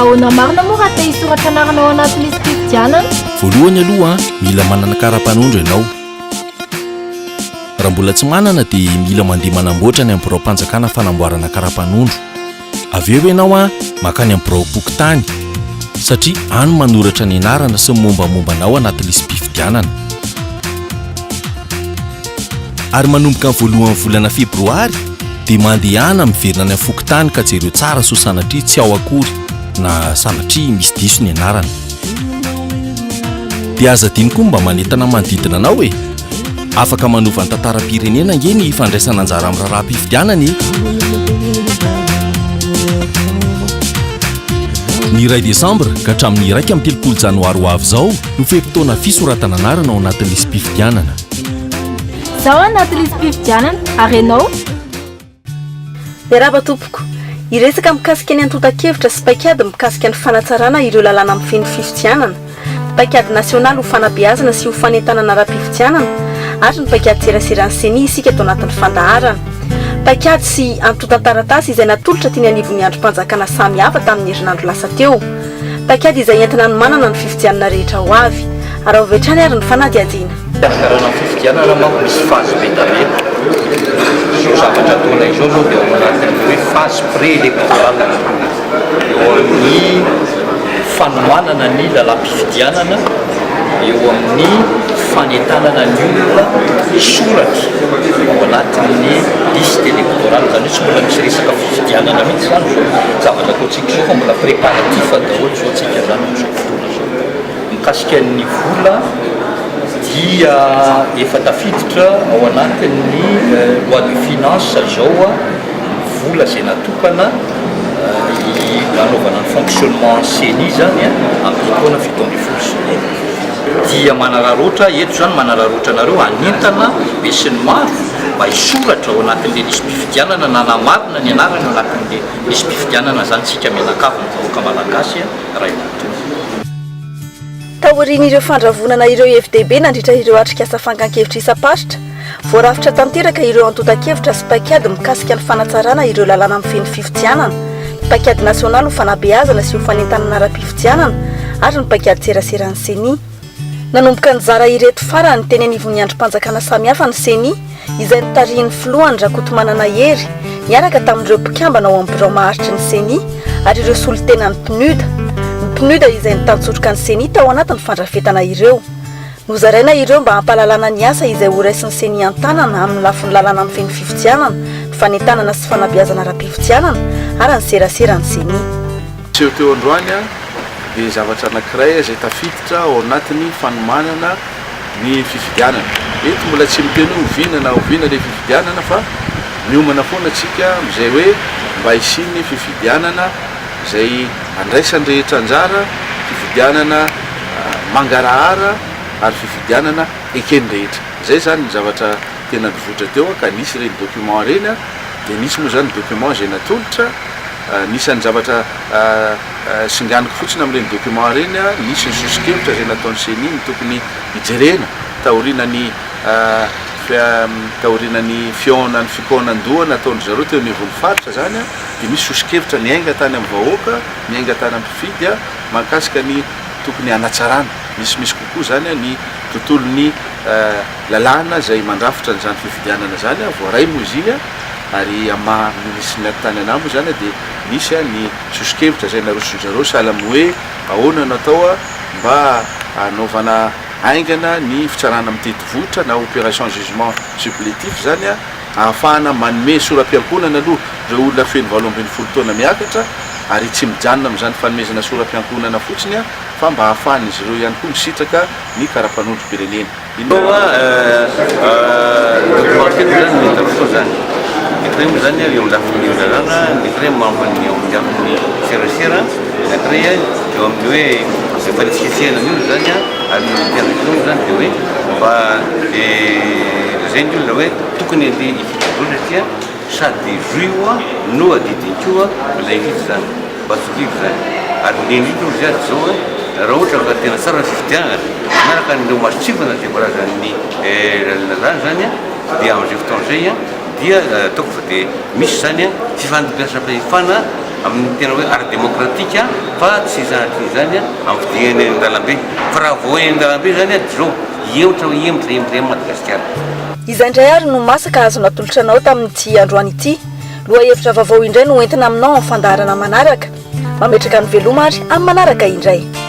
Ahoana marina moa raha te hisoratra anarana ao anaty lisi-pifidianana? Voalohany aloha, mila manana kara-panondro ianao. Raha mbola tsy manana dia mila mandeha manamboatra any amin'ny biraom-panjakana fanamboarana kara-panondro. Avy eo ianao mankany amin'ny biraom-pokontany satria any manoratra ny anarana sy ny mombamomba anao anaty lisi-pifidianana. Ary manomboka ny voalohan'ny volana febroary dia mandehana miverina any amin'ny fokontany ka jereo tsara sao sanatria tsy ao akory na sanatria misy diso ny anarana. Dia aza adino koa ny mba manentana ny manodidina anao e! Afaka manova ny tantaram-pirenena ange ny fandraisana anjara amin'ny raharaham-pifidianana e! Ny iray desambra ka hatramin'ny 31 janoary ho avy izao no fe-potoana fisoratana anarana ao anatin'ny lisi-pifidianana. Izaho anaty lisi-pifidianana, ary ianao? Miarahaba tompoko. Hiresaka mikasika ny antontan-kevitra sy paikady mikasika ny fanatsarana ireo lalàna mifehy ny fifidianana, ny paikady nasionaly ho fanabeazana sy ho fanentanana ara-pifidianana ary ny paikady seraseran'ny Ceni isika ato anatin'ny fandaharana. Paikady sy antontan-taratasy izay natolotra teny anivon'ny andrim-panjakana samihafa tamin'ny herinandro lasa teo. Paikady izay entina hanomanana ny fifidianana rehetra ho avy. Araho avy hatrany ary ny fanadihadiana. Fikarakarana ny fifidianana manko misy phase be da be. Izao zavatra ataonay izao izao dia ao anatin'ny hoe phase pré-électorale. Eo amin'ny fanomanana ny lalam-pifidianana, eo amin'ny fanentanana ny olona hisoratra ao anatin'ny liste électorale. Izany hoe tsy mbola misy resaka fifidianana mihitsy izany izao zavatra ataontsika izao fa mbola préparatif daholo izao tsika izany amin'izao fotoana izao. Mikasika ny vola dia efa tafiditra ao anatin'ny loi de finance izao ny vola izay natokana hanaovana ny fonctionnement ny ceni izany amin'ity taona 2017. Dia manararaotra eto izany manararaotra anareo hanentana be sy ny maro mba hisoratra ao anatin'ilay lisi-pifidianana na hanamarina ny anarany ao anatin'ilay lisi-pifidianana izany isika mianakavy ny vahoaka malagasy iray manontolo. Taorian'ireo fandravonana ireo hevi-dehibe nandritra ireo atrikasa fankan-kevitra isam-paritra, voarafitra tanteraka ireo antontan-kevitra sy paikady mikasika ny fanatsarana ireo lalàna mifehy ny fifidianana, ny paikady nasionaly ho fanabeazana sy ho fanentanana ara-pifidianana ary ny paikadin-tseraseran'ny Ceni. Nanomboka nizara ireto farany teny anivon'ny andrim-panjakana samihafa ny Ceni, izay notarihin'ny filohany Rakotomanana Hery, niaraka tamin'ireo mpikambana ao amin'ny birao maharitry ny Ceni ary ireo solontenan'ny Pnud. Ny Pnud izay nitantsoroka ny Ceni tao anatin'ny fandrafetana ireo. Nozaraina ireo mba hampahalalana ny asa izay horaisin'ny Ceni an-tanana amin'ny lafiny lalàna mifehy ny fifidianana, ny fanentanana sy fanabeazana ara-pifidianana ary ny seraseran'ny Ceni. Seho teo androany dia zavatra anankiray izay tafiditra ao anatin'ny fanomanana ny fifidianana. Eto mbola tsy miteny hoe oviana na oviana ilay fifidianana fa miomana foana tsika amin'izay hoe mba hisian'ny fifidianana izay andraisan'ny rehetra anjara, fifidianana mangarahara ary fifidianana eken'ny rehetra. Izay izany ny zavatra tena nivoitra teo ka nisy ireny document ireny dia nisy moa izany ny document izay natolotra. Anisan'ny zavatra Singaniko fotsiny amin'ireny document ireny, nisy ny soso-kevitra izay nataon'ny Ceni ny tokony hijerena taorian'ny taorian'ny fihaonan'ny fikaonan-doha nataon-dry zareo teo anivon'ny faritra izany dia misy soso-kevitra niainga tany amin'ny vahoaka, niainga tany amin'ny mpifidy mahakasika ny tokony hanatsarana misimisy kokoa izany ny tontolon'ny lalàna izay mandrafitra an'izany fifidianana izany. Voaray moa izy iny ary amin'ny maha minisitry ny atitany anah moa izany dia nisy ny soso-kevitra izay naroson-dry zareo sahala amin'ny hoe ahoana no atao mba hanaovana haingana ny fitsarana mitety vohitra na opération jugement supplétif izany ahafahana manome sora-piankohonana aloha ireo olona feno 18 taona miakatra ary tsy mijanona amin'izany fanomezana sora-piankohonana fotsiny fa mba ahafahan'izy ireo ihany koa misitraka ny kara-panondrom-pirenena. Inoa document telo zany no hitako tao zany. Ny ankiray moa zany eo amin'ny lafiny lalàna, ny ankiray momba ny eo amin'ny lafiny serasera, ny ankiray eo amin'ny hoe izay fanetsiketsehana ny olona zany ary ny tiana atao moa zany dia hoe mba lazainy ny olona hoe tokony andeha hifidy daholo satria Sady zo io no adidiny koa ilay hifidy izany, mba tsy ho kivy izany. Ary ny indrindra hozy azy izao an, raha ohatra ka tena tsara ny fifidianana, manaraka an'ireo masontsivana izay voalazan'ny lalàna izany an, dia amin'izay fotoana izay an, dia ataoko fa dia misy izany an, fifandimbiasam-pahefana. amin'ny tena hoe ara-demokratika fa tsy sanatria izany amin'ny fidinana eny an-dalambe. Fa raha vao eny an-dalambe izany dia izao, hihemotra, hihemotra, hihemotra ihany Madagasikara. Izay indray ary no masaka azo natolotra anao tamin'ity androany ity. Lohahevitra vaovao indray no entina aminao amin'ny fandaharana manaraka. Mametraka ny veloma ary amin'ny manaraka indray.